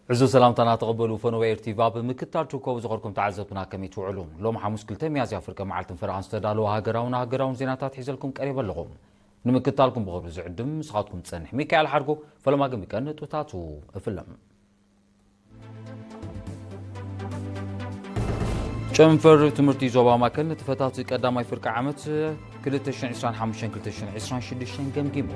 ዕዙዝ ሰላምታና ተቐበሉ። ፈነወ ኤር ቲቪ ኣብ ምክታል ትርከቡ ዝኸርኩም ተዓዘብትና ከመይ ትውዕሉ? ሎም ሓሙስ ክልተ ሚያዝያ ፍርቂ መዓልትን ፈረቓን ዝተዳለወ ሃገራውን ሃገራውን ዜናታት ሒዘልኩም ቀሪበ ኣለኹ። ንምክታልኩም ብኽብሪ ዝዕድም ንስኻትኩም ዝጸንሕ ሚካኤል ሓድጎ። ፈለማ ግን ብቀንጥብታቱ እፍለም። ጨንፈር ትምህርቲ ዞባ ማእከል ንጥፈታት ቀዳማይ ፍርቂ ዓመት ክልተ ሽሕን ዕስራን ሓሙሽተን ክልተ ሽሕን ዕስራን ሽዱሽተን ገምጊሙ።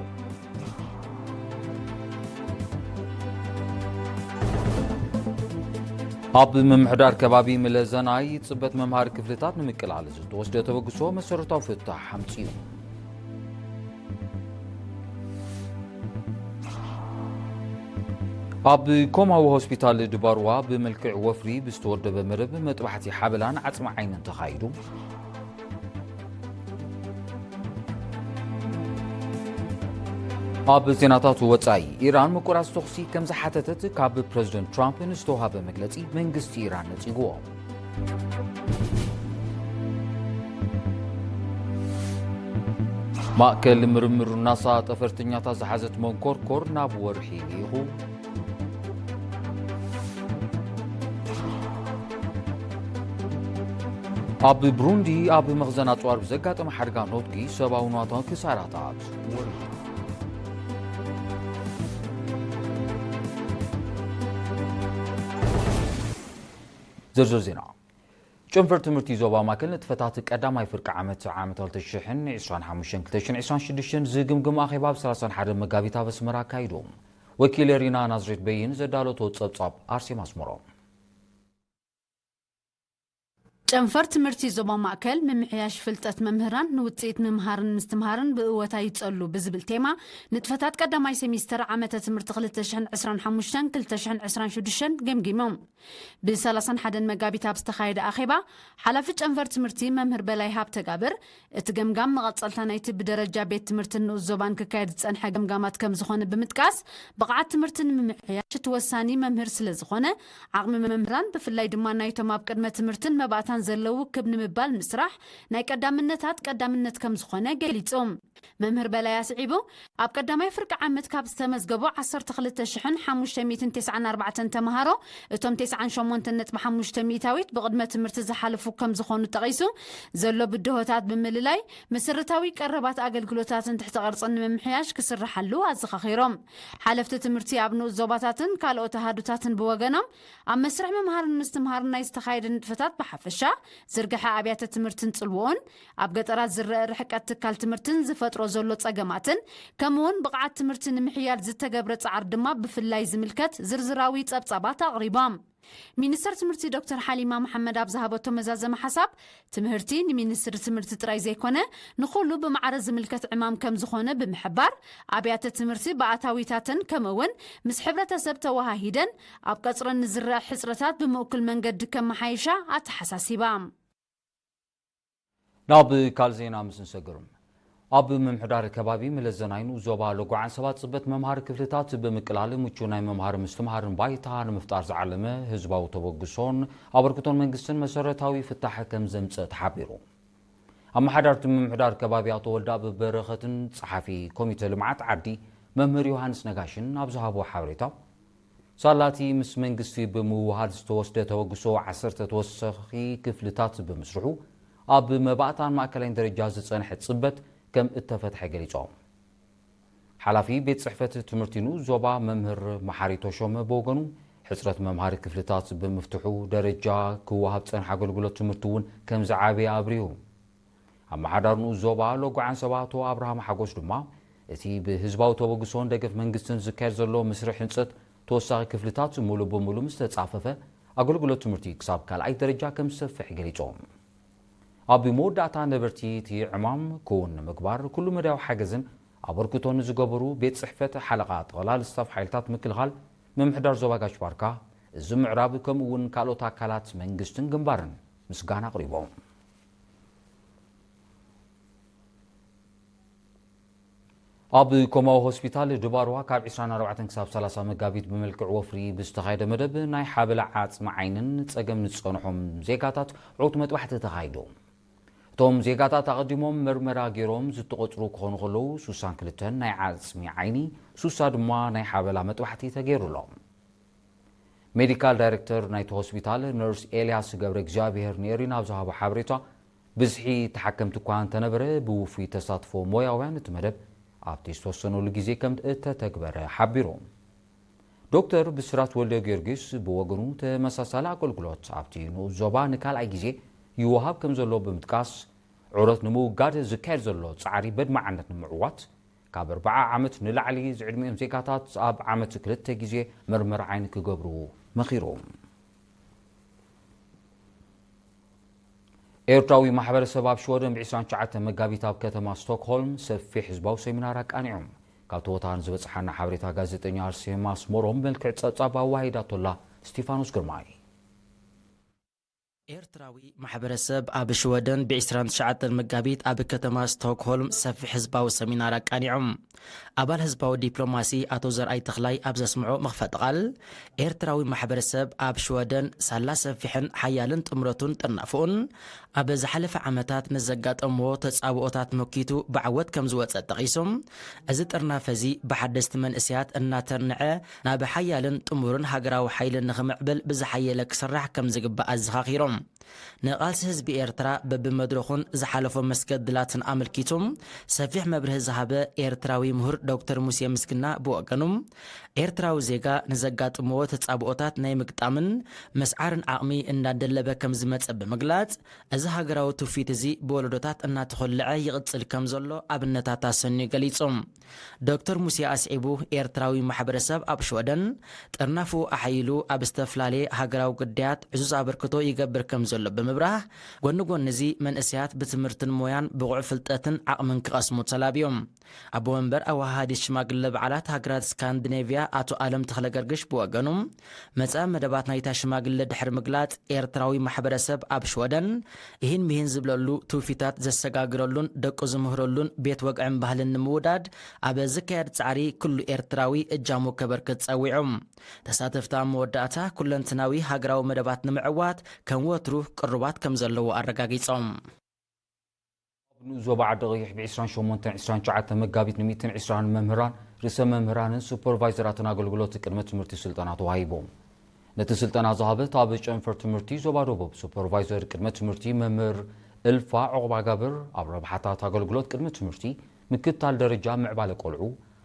ኣብ ምምሕዳር ከባቢ ምለዘናይ ጽበት መምሃሪ ክፍልታት ንምቅላል ዝተወስደ ተበግሶ መሰረታዊ ፍታሕ ኣምጺኡ። ኣብ ኮማዊ ሆስፒታል ድባርዋ ብመልክዕ ወፍሪ ብዝተወደበ መደብ መጥባሕቲ ሓበላን ዓጽሚ ዓይንን ተኻይዱ። ኣብ ዜናታት ወጻኢ፣ ኢራን ምቁራጽ ተኹሲ ከም ዝሓተተት ካብ ፕረዚደንት ትራምፕ ንዝተዋሃበ መግለጺ መንግስቲ ኢራን ነጺግዎ። ማእከል ምርምር ናሳ ጠፈርተኛታት ዝሓዘት መንኮርኮር ናብ ወርሒ ልኢኹ። ኣብ ብሩንዲ ኣብ መኽዘን ኣጽዋር ብዘጋጠመ ሓደጋ ነውጥጊ ሰብኣዊ ንዋታዊ ክሳራታት ወሪዱ። ዝርዝር ዜና። ጨንፈር ትምህርቲ ዞባ ማእከል ንጥፈታት ቀዳማይ ፍርቂ ዓመት ዓመት ክልተ ሽሕን ዕስራን ሓሙሽተን ክልተ ሽሕን ዕስራን ሽዱሽተን ዝግምግም ኣኼባ ኣብ ሰላሳን ሓደን መጋቢት ኣብ ኣስመራ ኣካይዱ። ወኪል ሪና ናዝሬት በይን ዘዳለቶ ጸብጻብ ኣርሴማ ኣስመሮም። ጨንፈር ትምህርቲ ዞባ ማእከል ምምሕያሽ ፍልጠት መምህራን ንውጽኢት ምምሃርን ምስትምሃርን ብእወታ ይጸሉ ብዝብል ቴማ ንጥፈታት ቀዳማይ ሴሚስተር ዓመተ ትምህርቲ ክልተ ሽሕን ዕስራን ሓሙሽተን ክልተ ሽሕን ዕስራን ሽዱሽተን ገምጊሞም። ብ ሰላሳን ሓደን መጋቢት ኣብ ዝተኻየደ ኣኼባ፣ ሓላፊ ጨንፈር ትምህርቲ መምህር በላይ ሃብተጋብር፣ እቲ ገምጋም መቐጸልታ ናይቲ ብደረጃ ቤት ትምህርትን ንኡስ ዞባን ክካየድ ዝጸንሐ ገምጋማት ከም ዝኾነ ብምጥቃስ፣ ብቕዓት ትምህርቲ ንምምሕያሽ እቲ ወሳኒ መምህር ስለ ዝኾነ፣ ዓቕሚ መምህራን ብፍላይ ድማ ናይቶም ኣብ ቅድመ ትምህርትን መባእታን ዘለዉ ክብ ንምባል ምስራሕ ናይ ቀዳምነታት ቀዳምነት ከም ዝኾነ ገሊጹ። መምህር በላይ ኣስዒቡ፣ ኣብ ቀዳማይ ፍርቂ ዓመት ካብ ዝተመዝገቡ ዓሰርተ ክልተ ሽሕን ሓሙሽተ ሚእትን ተስዓን ኣርባዕተን ተምሃሮ፣ እቶም ተስዓን ሸሞንተን ነጥቢ ሓሙሽተ ሚእታዊት ብቕድመ ትምህርቲ ዝሓለፉ ከም ዝኾኑ ጠቒሱ፣ ዘሎ ብድሆታት ብምልላይ፣ መሰረታዊ ቀረባት ኣገልግሎታትን ትሕቲ ቅርጽን ንምምሕያሽ ክስርሓሉ ኣዘኻኺሮም። ሓለፍቲ ትምህርቲ ኣብ ንኡስ ዞባታትን ካልኦት ኣሃዱታትን ብወገኖም፣ ኣብ መስርሕ ምምሃርን ምስትምሃርን ናይ ዝተኻየደ ንጥፈታት ብሓፈሻ፣ ዝርግሐ ኣብያተ ትምህርትን ጽልውኡን፣ ኣብ ገጠራት ዝረአ ርሕቀት ትካል ትምህርትን ዝፈጥሮ ዘሎ ጸገማትን፣ ከምኡውን ብቕዓት ትምህርቲ ንምሕያል ዝተገብረ ጻዕሪ ድማ ብፍላይ ዝምልከት ዝርዝራዊ ጸብጻባት ኣቕሪቦም። ሚኒስተር ትምህርቲ ዶክተር ሓሊማ መሓመድ ኣብ ዝሃበቶ መዛዘሚ ሓሳብ፣ ትምህርቲ ንሚኒስትሪ ትምህርቲ ጥራይ ዘይኮነ፣ ንኹሉ ብማዕረ ዝምልከት ዕማም ከም ዝኾነ ብምሕባር፣ ኣብያተ ትምህርቲ ብኣታዊታተን ከምኡ እውን ምስ ሕብረተሰብ ተወሃሂደን ኣብ ቀጽረን ንዝረአ ሕጽረታት ብምእኩል መንገዲ ከመሓይሻ ኣተሓሳሲባ። ናብ ካል ዜና ምስ ንሰግር፣ ኣብ ምምሕዳር ከባቢ መለዘናይ ንኡስ ዞባ ሎጎ ዓንሰባ ጽበት መምሃሪ ክፍልታት ብምቅላል ምቹ ናይ መምሃሪ ምስትምሃርን ባይታ ንምፍጣር ዝዓለመ ህዝባዊ ተበግሶን ኣበርክቶን መንግስትን መሰረታዊ ፍታሕ ከም ዘምጸ ተሓቢሩ። ኣመሓዳርቲ ምምሕዳር ከባቢ ኣቶ ወልደኣብ በረኸትን ጸሓፊ ኮሚተ ልምዓት ዓዲ መምህር ዮሃንስ ነጋሽን ኣብ ዝሃቦ ሓበሬታ፣ ሳላቲ ምስ መንግስቲ ብምውሃድ ዝተወስደ ተበግሶ ዓሰርተ ተወሰኺ ክፍልታት ብምስርሑ፣ ኣብ መባእታን ማእከላይን ደረጃ ዝጸንሐ ጽበት ከም እተፈትሐ ገሊጾም። ሓላፊ ቤት ጽሕፈት ትምህርቲ ንኡስ ዞባ መምህር መሓሪ ተሾመ ብወገኑ፣ ሕጽረት መምሃሪ ክፍልታት ብምፍትሑ ደረጃ ክወሃብ ዝጸንሐ ኣገልግሎት ትምህርቲ እውን ከም ዝዓበየ ኣብሪሁ። ኣመሓዳሪ ንኡስ ዞባ ሎጎ ዓንሰባ ኣቶ ኣብርሃም ሓጎስ ድማ፣ እቲ ብህዝባዊ ተበግሶን ደገፍ መንግስትን ዝካየድ ዘሎ መስርሕ ህንጸት ተወሳኺ ክፍልታት ሙሉእ ብሙሉእ ምስ ተጻፈፈ፣ ኣገልግሎት ትምህርቲ ክሳብ ካልኣይ ደረጃ ከም ዝሰፍሕ ገሊጾም። ኣብ መወዳእታ ነበርቲ እቲ ዕማም ክውን ንምግባር ኩሉ መዳያዊ ሓገዝን ኣበርክቶን ዝገበሩ ቤት ጽሕፈት ሓለቓ ጠቕላል ስታፍ ሓይልታት ምክልኻል ምምሕዳር ዞባ ጋሽ ባርካ፣ እዚ ምዕራብ ከምኡ እውን ካልኦት ኣካላት መንግስትን ግንባርን ምስጋና ኣቕሪቦም። ኣብ ኮማዊ ሆስፒታል ድባርዋ ካብ ዕስራን ኣርባዕተን ክሳብ ሰላሳ መጋቢት ብመልክዕ ወፍሪ ብዝተኻየደ መደብ ናይ ሓበላ ዓጽሚ ዓይንን ጸገም ዝጸንሖም ዜጋታት ዕዉት መጥባሕቲ ተኻይዱ። እቶም ዜጋታት ኣቐዲሞም መርመራ ገይሮም ዝተቖጽሩ ክኾኑ ከለዉ፣ ሱሳን ክልተን ናይ ዓጽሚ ዓይኒ፣ ሱሳ ድማ ናይ ሓበላ መጥባሕቲ ተገይሩሎም። ሜዲካል ዳይሬክተር ናይቲ ሆስፒታል ነርስ ኤልያስ ገብረ እግዚኣብሔር ንኤሪና ኣብ ዝሃቦ ሓበሬታ፣ ብዝሒ ተሓከምቲ እኳ እንተነበረ፣ ብውፉይ ተሳትፎ ሞያውያን እቲ መደብ ኣብቲ ዝተወሰነሉ ግዜ ከም እተተግበረ ሓቢሩ። ዶክተር ብስራት ወልደ ጊዮርጊስ ብወገኑ፣ ተመሳሳሊ ኣገልግሎት ኣብቲ ንኡስ ዞባ ንካልኣይ ግዜ ይወሃብ ከም ዘሎ ብምጥቃስ፣ ዑረት ንምውጋድ ዝካየድ ዘሎ ጻዕሪ በድማዓነት ንምዕዋት፣ ካብ ኣርብዓ ዓመት ንላዕሊ ዝዕድሚኦም ዜጋታት ኣብ ዓመት ክልተ ግዜ መርመራ ዓይኒ ክገብሩ መኺሩ። ኤርትራዊ ማሕበረሰብ ኣብ ሽወደን ብ ዕስራን ትሽዓተን መጋቢት ኣብ ከተማ ስቶክሆልም ሰፊሕ ህዝባዊ ሰሚናር ኣቃኒዑ። ካብ ተወታን ዝበጽሓና ሓበሬታ ጋዜጠኛ ኣርሴማ ኣስመሮም መልክዕ ጸብጻብ ኣዋሂዳቶላ። ስቲፋኖስ ግርማይ። ኤርትራዊ ማሕበረሰብ ኣብ ሽወደን ብ ዕስራን ትሽዓተን መጋቢት ኣብ ከተማ ስቶክሆልም ሰፊሕ ህዝባዊ ሰሚናር ኣቃኒዖም። ኣባል ህዝባዊ ዲፕሎማሲ ኣቶ ዘርኣይ ተኽላይ ኣብ ዘስምዖ መኽፈቲ ቃል፣ ኤርትራዊ ማሕበረሰብ ኣብ ሽወደን ሳላ ሰፊሕን ሓያልን ጥምረቱን ጥርናፍኡን ኣብ ዝሓለፈ ዓመታት ንዘጋጠምዎ ተጻብኦታት መኪቱ ብዓወት ከም ዝወጸ ጠቒሶም፣ እዚ ጥርናፈ እዚ ብሓደስቲ መንእሰያት እናተርንዐ ናብ ሓያልን ጥሙርን ሃገራዊ ሓይሊ ንኽምዕብል ብዝሓየለ ክስራሕ ከም ዝግባእ ኣዘኻኺሮም። ንቓልሲ ህዝቢ ኤርትራ በብመድረኹን ዝሓለፎ መስገድላትን ኣመልኪቱ ሰፊሕ መብርሂ ዝሃበ ኤርትራዊ ምሁር ዶክተር ሙሴ ምስግና ብወገኑ፣ ኤርትራዊ ዜጋ ንዘጋጥምዎ ተጻብኦታት ናይ ምግጣምን ምስዓርን ዓቕሚ እንዳደለበ ከም ዝመጸ ብምግላጽ፣ እዚ ሃገራዊ ትውፊት እዚ ብወለዶታት እናተኾልዐ ይቕጽል ከም ዘሎ ኣብነታት ኣሰንዩ ገሊጹ። ዶክተር ሙሴ ኣስዒቡ፣ ኤርትራዊ ማሕበረሰብ ኣብ ሽወደን ጥርናፉ ኣሓይሉ ኣብ ዝተፈላለየ ሃገራዊ ጉዳያት ዕዙዝ ኣበርክቶ ይገብር ከም ዘሎ ብምብራህ፣ ጎኒ ጎኒ እዚ መንእሰያት ብትምህርትን ሞያን ብቑዕ ፍልጠትን ዓቕምን ክቐስሙ ተላብዮም። ኣቦ መንበር ኣወሃሃዲት ሽማግለ በዓላት ሃገራት ስካንዲኔቭያ ኣቶ ኣለም ተኽለ ገርግሽ ብወገኑ፣ መጻኢ መደባት ናይታ ሽማግለ ድሕሪ ምግላጽ፣ ኤርትራዊ ማሕበረሰብ ኣብ ሽወደን ይህን ሚህን ዝብለሉ፣ ትውፊታት ዘሰጋግረሉን ደቁ ዝምህረሉን ቤት ወግዕን ባህልን ንምውዳድ ኣብ ዝካየድ ጻዕሪ ኩሉ ኤርትራዊ እጃሙ ከበርክት ጸዊዖም። ተሳተፍቲ ኣብ መወዳእታ ኩለንትናዊ ሃገራዊ መደባት ንምዕዋት ከም ወትሩ ቅሩባት ከም ዘለዉ ኣረጋጊጾም። ኣብ ንኡስ ዞባ ዓዲ ቀይሕ ብ ዕስራን ሸሞንተን ዕስራን ትሽዓተን መጋቢት ን ሚእትን ዕስራን መምህራን፣ ርእሰ መምህራንን ሱፐርቫይዘራትን ኣገልግሎት ቅድመ ትምህርቲ ስልጠና ተዋሂቦም። ነቲ ስልጠና ዝሃበት ኣብ ጨንፈር ትምህርቲ ዞባ ደቡብ ሱፐርቫይዘር ቅድመ ትምህርቲ መምህር እልፋ ዑቕባጋብር፣ ኣብ ረብሓታት ኣገልግሎት ቅድመ ትምህርቲ፣ ምክትታል ደረጃ ምዕባለ ቆልዑ፣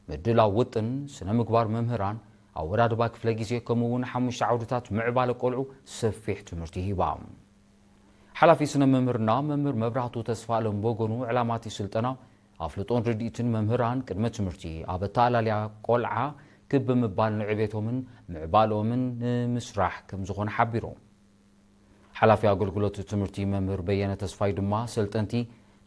ምድላው ውጥን፣ ስነ ምግባር መምህራን፣ ኣወዳድባ ክፍለ ግዜ፣ ከምኡ እውን ሓሙሽተ ዓውድታት ምዕባለ ቆልዑ ሰፊሕ ትምህርቲ ሂባ። ሓላፊ ስነ መምህርና መምህር መብራህቱ ተስፋኣለም በጎኑ፣ ዕላማ እቲ ስልጠና ኣፍልጦን ርድኢትን መምህራን ቅድመ ትምህርቲ ኣብ ኣተኣላልያ ቆልዓ ክብ ብምባል ንዕቤቶምን ምዕባለኦምን ንምስራሕ ከም ዝኾነ ሓቢሩ። ሓላፊ ኣገልግሎት ትምህርቲ መምህር በየነ ተስፋይ ድማ፣ ሰልጠንቲ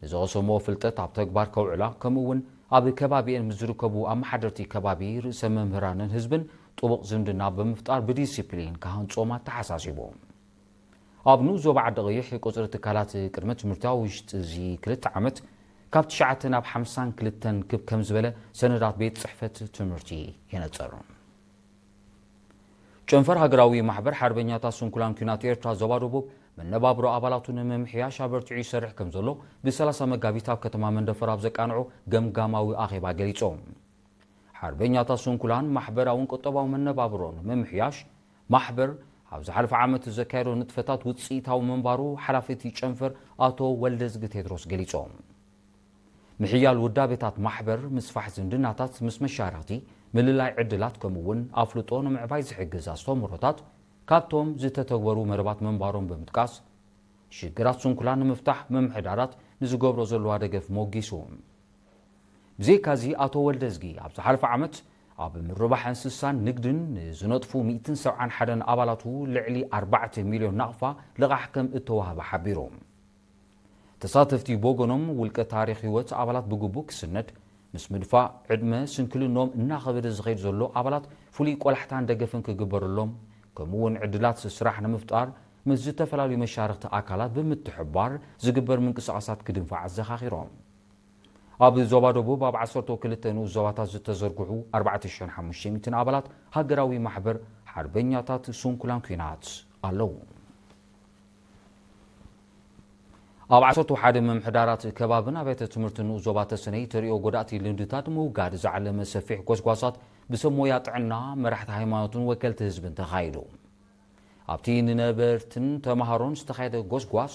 ንዝቐሰምዎ ፍልጠት ኣብ ተግባር ከውዕላ፣ ከምኡ እውን ኣብ ከባቢኤን ምስ ዝርከቡ ኣመሓደርቲ ከባቢ፣ ርእሰ መምህራንን ህዝብን ጥቡቕ ዝምድና ብምፍጣር ብዲሲፕሊን ክሃንጾም ኣተሓሳሲቡ። ኣብ ንኡስ ዞባ ዓዲ ቀይሕ ቁጽሪ ትካላት ቅድመ ትምህርቲ ኣብ ውሽጢ እዚ ክልተ ዓመት ካብ ትሽዓተ ናብ ሓምሳን ክልተን ክብ ከም ዝበለ ሰነዳት ቤት ጽሕፈት ትምህርቲ የነጽር። ጨንፈር ሃገራዊ ማሕበር ሓርበኛታት ስንኩላን ኲናት ኤርትራ ዞባ ደቡብ፣ መነባብሮ ኣባላቱ ንምምሕያሽ ኣበርቲዑ ይሰርሕ ከም ዘሎ ብ ሰላሳ መጋቢት ኣብ ከተማ መንደፈራ ኣብ ዘቃንዖ ገምጋማዊ ኣኼባ ገሊጾም። ሓርበኛታት ስንኩላን ማሕበራውን ቁጠባዊ መነባብሮ ንምምሕያሽ፣ ማሕበር ኣብ ዝሓለፈ ዓመት ዘካየዶ ንጥፈታት ውጽኢታዊ ምንባሩ ሓላፊ እቲ ጨንፈር ኣቶ ወልደዝጊ ቴድሮስ ገሊጾም። ምሕያል ውዳቤታት ማሕበር፣ ምስፋሕ ዝምድናታት ምስ መሻርኽቲ፣ ምልላይ ዕድላት፣ ከምኡ እውን ኣፍልጦ ንምዕባይ ዝሕግዝ ኣስተምህሮታት ካብቶም ዝተተግበሩ መደባት ምንባሮም ብምጥቃስ፣ ሽግራት ስንኩላን ንምፍታሕ ምምሕዳራት ንዝገብሮ ዘለዋ ደገፍ ሞጊሱ። ብዘይካዚ፣ ኣቶ ወልደዝጊ ኣብ ዝሓለፈ ዓመት ኣብ ምርባሕ እንስሳን ንግድን ንዝነጥፉ ሚእትን ሰብዓን ሓደን ኣባላቱ ልዕሊ ኣርባዕተ ሚልዮን ናቕፋ ልቓሕ ከም እተዋህበ ሓቢሩ። ተሳተፍቲ ብወገኖም፣ ውልቀ ታሪኽ ህይወት ኣባላት ብግቡእ ክስነድ፣ ምስ ምድፋእ ዕድመ ስንክልንኦም እናኸበደ ዝኸይድ ዘሎ ኣባላት ፍሉይ ቆላሕታን ደገፍን ክግበረሎም፣ ከምኡ እውን ዕድላት ስራሕ ንምፍጣር ምስ ዝተፈላለዩ መሻርኽቲ ኣካላት ብምትሕብባር ዝግበር ምንቅስቓሳት ክድንፋዕ ኣዘኻኺሮም። ኣብ ዞባ ደቡብ ኣብ ዓሰርተ ክልተ ንኡስ ዞባታት ዝተዘርግሑ ኣርባዕተ ሽሕን ሓሙሽተ ሚእትን ኣባላት ሃገራዊ ማሕበር ሓርበኛታት ስንኩላን ኲናት ኣለዉ። ኣብ ዓሰርተ ሓደ ምምሕዳራት ከባብን ኣብያተ ትምህርትን ንኡስ ዞባ ተሰነይ ተርእዮ ጎዳእቲ ልምድታት ምውጋድ ዝዓለመ ሰፊሕ ጎስጓሳት ብሰብ ሞያ ጥዕና፣ መራሕቲ ሃይማኖትን ወከልቲ ህዝብን ተኻይዱ። ኣብቲ ንነበርትን ተምሃሮን ዝተኻየደ ጎስጓስ፣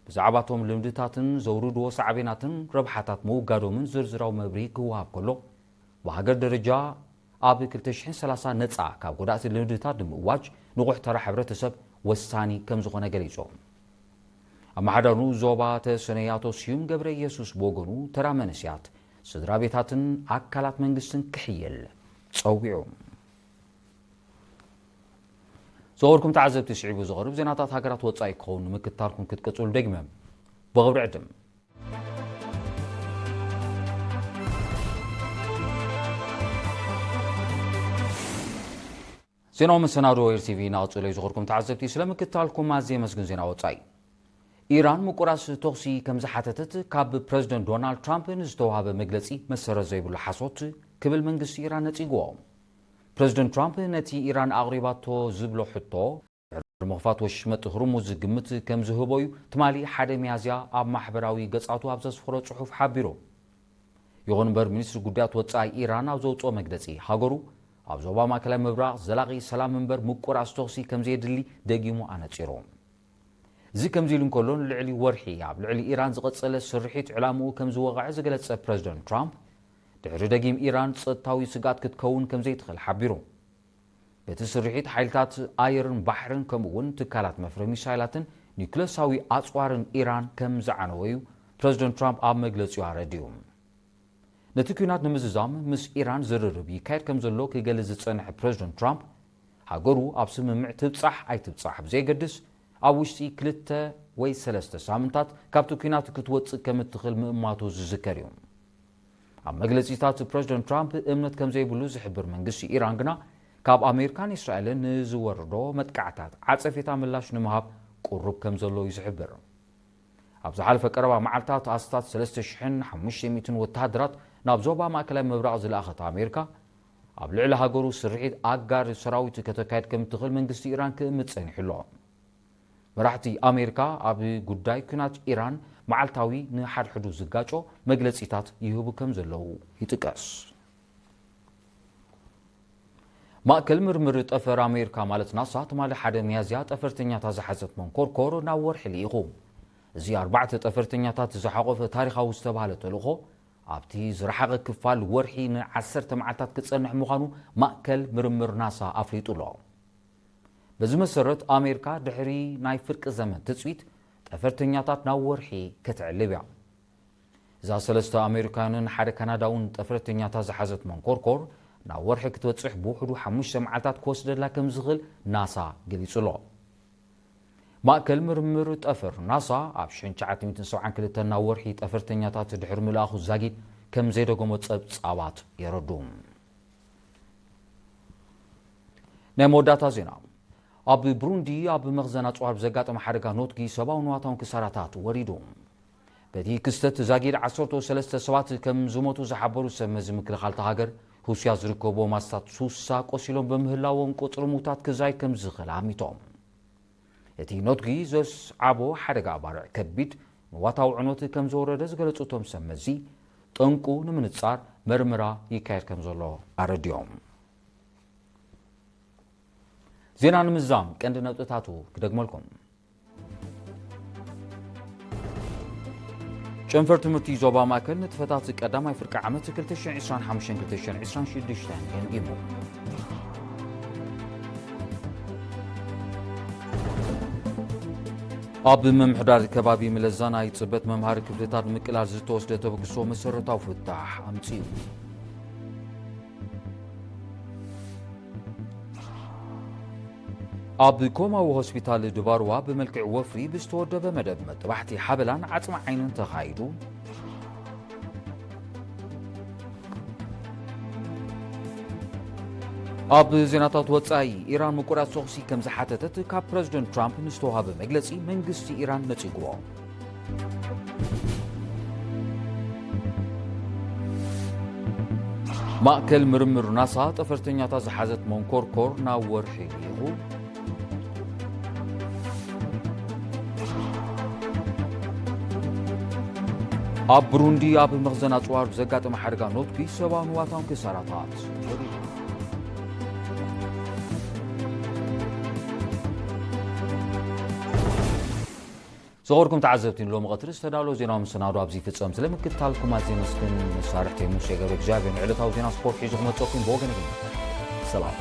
ብዛዕባቶም ልምድታትን ዘውርድዎ ሳዕቤናትን ረብሓታት ምውጋዶምን ዝርዝራዊ መብርሂ ክወሃብ ከሎ፣ ብሃገር ደረጃ ኣብ ክልተ ሽሕን ሰላሳን ነጻ ካብ ጎዳእቲ ልምድታት ንምእዋጅ ንቑሕ ተራ ሕብረተሰብ ወሳኒ ከም ዝኾነ ገሊጹ። ኣመሓዳሪ ዞባ ተሰነይ ኣቶ ስዩም ገብረ ኢየሱስ ብወገኑ፣ ተራ መንእሰያት፣ ስድራ ቤታትን ኣካላት መንግስትን ክሕየል ጸዊዑ። ዝኸበርኩም ተዓዘብቲ፣ ስዒቡ ዝቐርብ ዜናታት ሃገራት ወጻኢ ክኸውን ንምክትታልኩም ክትቅጽሉ ደግመ ብኽብሪ ዕድም። ዜናዊ መሰናዶ ኤር ቲቪ እናቐጸለ እዩ። ዝኸበርኩም ተዓዘብቲ፣ ስለ ምክትታልኩም ኣዝየ የመስግን። ዜና ወጻኢ። ኢራን ምቁራስ ተኹሲ ከም ዝሓተተት ካብ ፕረዚደንት ዶናልድ ትራምፕ ንዝተዋህበ መግለጺ መሰረት ዘይብሉ ሓሶት ክብል መንግስቲ ኢራን ነጺግዎ። ፕረዚደንት ትራምፕ ነቲ ኢራን ኣቕሪባቶ ዝብሎ ሕቶ ድሕሪ ምኽፋት ወሽመጥ ህርሙዝ ግምት ከም ዝህቦ እዩ ትማሊ ሓደ ሚያዝያ ኣብ ማሕበራዊ ገጻቱ ኣብ ዘስፈሮ ጽሑፍ ሓቢሩ። ይኹን እምበር፣ ሚኒስትሪ ጉዳያት ወጻኢ ኢራን ኣብ ዘውጽኦ መግለጺ፣ ሃገሩ ኣብ ዞባ ማእከላይ ምብራቕ ዘላቒ ሰላም እምበር ምቁራስ ተኹሲ ከም ዘየድሊ ደጊሙ ኣነጺሩ። እዚ ከምዚ ኢሉ እንከሎ፣ ንልዕሊ ወርሒ ኣብ ልዕሊ ኢራን ዝቐጸለ ስርሒት ዕላምኡ ከም ዝወቕዐ ዝገለጸ ፕረዚደንት ትራምፕ፣ ድሕሪ ደጊም ኢራን ጸጥታዊ ስግኣት ክትከውን ከም ዘይትኽእል ሓቢሩ። በቲ ስርሒት፣ ሓይልታት ኣየርን ባሕርን ከምኡ እውን ትካላት መፍረ ሚሳይላትን ኒውክለሳዊ ኣጽዋርን ኢራን ከም ዝዓነወ እዩ ፕረዚደንት ትራምፕ ኣብ መግለጺኡ ኣረዲኡ። ነቲ ኲናት ንምዝዛም ምስ ኢራን ዝርርብ ይካየድ ከም ዘሎ ክገልጽ ዝጸንሐ ፕረዚደንት ትራምፕ፣ ሃገሩ ኣብ ስምምዕ ትብጻሕ ኣይትብጻሕ ብዘየገድስ፣ ኣብ ውሽጢ ክልተ ወይ ሰለስተ ሳምንታት ካብቲ ኲናት ክትወጽእ ከም እትኽእል ምእማቱ ዝዝከር እዩ። ኣብ መግለጺታት ፕረዚደንት ትራምፕ እምነት ከም ዘይብሉ ዝሕብር መንግስቲ ኢራን ግና፣ ካብ ኣሜሪካን እስራኤልን ንዝወርዶ መጥቃዕታት ዓጸፌታ ምላሽ ንምሃብ ቁሩብ ከም ዘሎ እዩ ዝሕብር። ኣብ ዝሓለፈ ቀረባ መዓልታት፣ ኣስታት ሰለስተ ሽሕን ሓሙሽተ ሚእትን ወተሃደራት ናብ ዞባ ማእከላይ ምብራቕ ዝለኣኸት ኣሜሪካ፣ ኣብ ልዕሊ ሃገሩ ስርሒት ኣጋር ሰራዊት ከተካይድ ከም እትኽእል መንግስቲ ኢራን ክእምት ጸኒሑ ኣሎ። መራሕቲ ኣሜሪካ ኣብ ጉዳይ ኲናት ኢራን መዓልታዊ ንሓድሕዱ ዝጋጮ መግለጺታት ይህቡ ከም ዘለዉ ይጥቀስ። ማእከል ምርምር ጠፈር ኣሜሪካ ማለት ናሳ፣ ትማሊ ሓደ ሚያዝያ ጠፈርተኛታት ዝሓዘት መንኮርኮር ናብ ወርሒ ልኢኹ። እዚ ኣርባዕተ ጠፈርተኛታት ዝሓቖፈ ታሪኻዊ ዝተባህለ ተልእኾ፣ ኣብቲ ዝረሓቐ ክፋል ወርሒ ንዓሰርተ መዓልታት ክጸንሕ ምዃኑ ማእከል ምርምር ናሳ ኣፍሊጡ ኣሎ። በዚ መሰረት፣ ኣሜሪካ ድሕሪ ናይ ፍርቂ ዘመን ትጽቢት፣ ጠፈርተኛታት ናብ ወርሒ ክትዕልብ እያ። እዛ ሰለስተ ኣሜሪካውያንን ሓደ ካናዳውን ጠፈርተኛታት ዝሓዘት መንኮርኮር፣ ናብ ወርሒ ክትበጽሕ ብውሕዱ ሓሙሽተ መዓልታት ክወስደላ ከም ዝኽእል ናሳ ገሊጹ ኣሎ። ማእከል ምርምር ጠፈር ናሳ፣ ኣብ ሽሕን ትሽዓተ ሚእትን ሰብዓን ክልተን ናብ ወርሒ ጠፈርተኛታት ድሕሪ ምልኣኹ ዛጊድ ከም ዘይደገሞ ጸብጻባት የረዱ። ናይ መወዳእታ ዜና። ኣብ ብሩንዲ ኣብ መኽዘን ኣጽዋር ብዘጋጠመ ሓደጋ ኖትጊ ሰብኣውን ንዋታውን ክሳራታት ወሪዱ። በቲ ክስተት ዛጊድ ዓሰርተ ሰለስተ ሰባት ከም ዝሞቱ ዝሓበሩ ሰብ መዚ ምክልኻል እታ ሃገር፣ ሩስያ ዝርከብዎም ኣስታት ሱሳ ቆሲሎም ብምህላዎም፣ ቁጽሪ ሙታት ክዛይድ ከም ዝኽእል ኣሚቶም። እቲ ኖትጊ ዘስዓቦ ሓደጋ ባርዕ ከቢድ ንዋታዊ ዕኖት ከም ዘወረደ ዝገለጹ እቶም ሰብ መዚ፣ ጠንቁ ንምንጻር መርመራ ይካየድ ከም ዘሎ ኣረዲኦም። ዜና ንምዝዛም ቀንዲ ነጥብታቱ ክደግመልኩም። ጨንፈር ትምህርቲ ዞባ ማእከል ንጥፈታት ቀዳማይ ፍርቂ ዓመት ክልተ ሽሕን ዕስራን ሓሙሽተን ክልተ ሽሕን ዕስራን ሽዱሽተን ገምጊሙ። ኣብ ምምሕዳር ከባቢ ምለዛ ናይ ጽበት መምሃሪ ክፍልታት ምቅላል ዝተወስደ ተበግሶ መሰረታዊ ፍታሕ ኣምጺኡ። ኣብ ኮማዊ ሆስፒታል ድባርዋ ብመልክዕ ወፍሪ ብዝተወደበ መደብ መጥባሕቲ ሓበላን ዓጽሚ ዓይንን ተኻይዱ። ኣብ ዜናታት ወጻኢ፣ ኢራን ምቁራጽ ተኹሲ ከም ዝሓተተት ካብ ፕረዚደንት ትራምፕ ንዝተዋህበ መግለጺ መንግስቲ ኢራን ነጺግዎ። ማእከል ምርምር ናሳ ጠፈርተኛታት ዝሓዘት መንኮርኮር ናብ ወርሒ ልኢኹ። ኣብ ብሩንዲ ኣብ መኽዘን ኣጽዋር ብዘጋጠመ ሓደጋ ኖትጊ ሰብኣውን ንዋታውን ክሳራታት ወሪዱ። ዝኸበርኩም ተዓዘብቲ፣ ንሎሚ ቀትሪ ዝተዳለወ ዜናዊ መሰናዶ ኣብዚ ይፍጸም። ስለምክትታልኩም ኣዝየ የመስግን። መሳርሕተይ ሙሴ ገብረ እግዚኣብሔር ንዕለታዊ ዜና ስፖርት ሒዙ ክመጸኩም ብወገን ይግነ። ሰላም።